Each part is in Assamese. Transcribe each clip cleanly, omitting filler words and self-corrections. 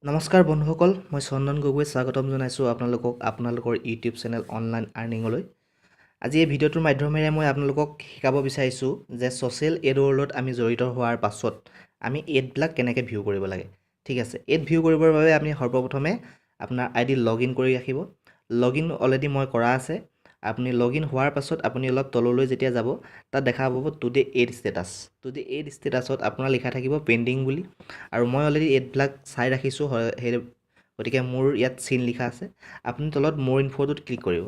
নমস্কাৰ বন্ধুসকল, মই চন্দন গগৈ স্বাগতম জনাইছোঁ আপোনালোকক আপোনালোকৰ ইউটিউব চেনেল অনলাইন আৰ্নিঙলৈ। আজি এই ভিডিঅ'টোৰ মাধ্যমেৰে মই আপোনালোকক শিকাব বিচাৰিছোঁ যে ছ'চিয়েল এড ৱৰ্ল্ডত আমি জড়িত হোৱাৰ পাছত আমি এডবিলাক কেনেকৈ ভিউ কৰিব লাগে। ঠিক আছে, এড ভিউ কৰিবৰ বাবে আপুনি সৰ্বপ্ৰথমে আপোনাৰ আই ডি লগ ইন কৰি ৰাখিব। লগ ইন অলৰেডি মই কৰা আছে। আপুনি লগ ইন হোৱাৰ পাছত আপুনি অলপ তললৈ যেতিয়া যাব, তাত দেখা পাব today add status. Today add ষ্টেটাছত আপোনাৰ লিখা থাকিব পেণ্ডিং বুলি আৰু মই অলৰেডি এডবিলাক চাই ৰাখিছোঁ হয়, সেই গতিকে মোৰ ইয়াত চিন লিখা আছে। আপুনি তলত মোৰ ইনফ'টোত ক্লিক কৰিব।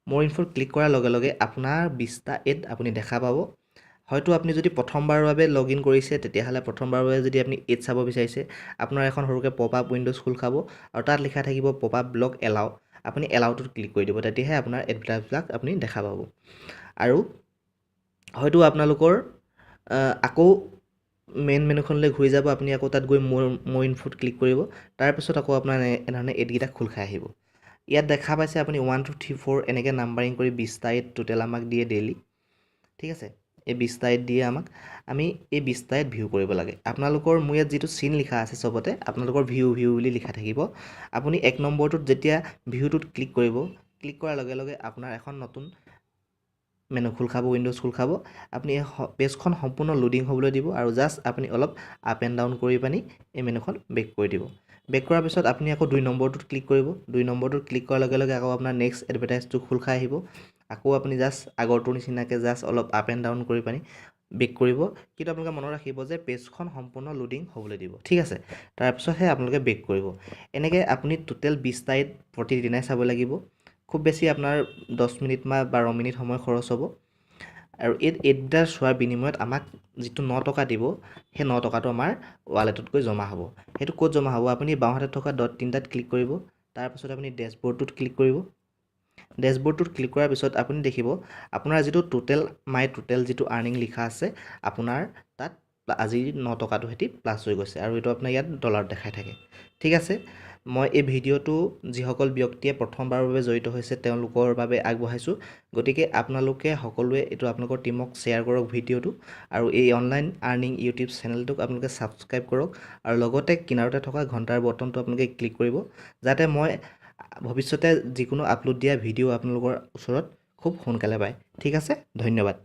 মোৰ ইনফ'ত ক্লিক কৰাৰ লগে লগে আপোনাৰ 20টা এড আপুনি দেখা পাব। হয়তো আপুনি যদি প্ৰথমবাৰৰ বাবে লগ ইন কৰিছে, তেতিয়াহ'লে প্ৰথমবাৰৰ বাবে যদি আপুনি এড চাব বিচাৰিছে, আপোনাৰ এখন সৰুকৈ পপ আপ উইণ্ড'জ খোল খাব আৰু তাত লিখা থাকিব পপ আপ ব্লক এলাউ। আপুনি এলাউটোত ক্লিক কৰি দিব, তেতিয়াহে আপোনাৰ এডভাৰটাইজবিলাক আপুনি দেখা পাব। আৰু হয়তো আপোনালোকৰ আকৌ মেইন মেনুখনলৈ ঘূৰি যাব। আপুনি আকৌ তাত গৈ মোৰ ইনফ'ত ক্লিক কৰিব। তাৰপিছত আকৌ আপোনাৰ এনেধৰণে এডকেইটা খোল খাই আহিব। ইয়াত দেখা পাইছে আপুনি 1, 2, 3, 4 এনেকৈ নাম্বাৰিং কৰি 20টা এড টোটেল আমাক দিয়ে ডেইলি। ঠিক আছে, এই 20টা এড দিয়ে আমাক। আমি এই 20টা এড ভিউ কৰিব লাগে। আপোনালোকৰ মোৰ ইয়াত যিটো চিন লিখা আছে চবতে, আপোনালোকৰ ভিউ ভিউ বুলি লিখা থাকিব। আপুনি এক নম্বৰটোত যেতিয়া ভিউটোত ক্লিক কৰিব, ক্লিক কৰাৰ লগে লগে আপোনাৰ এখন নতুন মেনু খোল খাব, উইণ্ড'জ খোল খাব। আপুনি এই পেজখন সম্পূৰ্ণ লোডিং হ'বলৈ দিব আৰু জাষ্ট আপুনি অলপ আপ এণ্ড ডাউন কৰি পানি এই মেনুখন বেক কৰি দিব। বেক কৰাৰ পিছত আপুনি আকৌ দুই নম্বৰটোত ক্লিক কৰিব। দুই নম্বৰটোত ক্লিক কৰাৰ লগে লগে আকৌ আপোনাৰ নেক্সট এডভাৰটাইজটো খোল খাই আহিব। আকৌ আপুনি জাষ্ট আগৰটোৰ নিচিনাকৈ জাষ্ট অলপ আপ এণ্ড ডাউন কৰি পানি বেক কৰিব। কিন্তু আপোনালোকে মনত ৰাখিব যে পেজখন সম্পূৰ্ণ লোডিং হ'বলৈ দিব। ঠিক আছে, তাৰপিছতহে আপোনালোকে বেক কৰিব। এনেকৈ আপুনি টোটেল 20টা এড প্ৰতিদিনাই চাব লাগিব। খুব বেছি আপোনাৰ 10 মিনিট বা 12 মিনিট সময় খৰচ হ'ব। আৰু এই এডকেইটা চোৱাৰ বিনিময়ত আমাক যিটো 9 টকা দিব, সেই 9 টকাটো আমাৰ ৱালেটত গৈ জমা হ'ব। সেইটো ক'ত জমা হ'ব? আপুনি বাওঁহাতে থকা ডট তিনিটাত ক্লিক কৰিব। তাৰপাছত আপুনি ডেছবৰ্ডটোত ক্লিক কৰিব। ডেছবৰ্ডটোত ক্লিক কৰাৰ পিছত আপুনি দেখিব আপোনাৰ যিটো টোটেল, মাই টোটেল যিটো আৰ্নিং লিখা আছে, আপোনাৰ তাত আজি 9 টকাটো সেতি প্লাছ হৈ গৈছে আৰু এইটো আপোনাৰ ইয়াত ডলাৰত দেখাই থাকে। ঠিক আছে, মই এই ভিডিঅ'টো যিসকল ব্যক্তিয়ে প্ৰথমবাৰৰ বাবে জড়িত হৈছে, তেওঁলোকৰ বাবে আগবঢ়াইছোঁ। গতিকে আপোনালোকে সকলোৱে এইটো আপোনালোকৰ টীমক শ্বেয়াৰ কৰক ভিডিঅ'টো আৰু এই অনলাইন আৰ্নিং ইউটিউব চেনেলটোক আপোনালোকে ছাবস্ক্ৰাইব কৰক আৰু লগতে কিনাৰতে থকা ঘণ্টাৰ বটনটো আপোনালোকে ক্লিক কৰিব, যাতে মই ভৱিষ্যতে যিকোনো আপলোড দিয়া ভিডিঅ' আপোনালোকৰ ওচৰত খুব সোনকালে পায়। ঠিক আছে, ধন্যবাদ।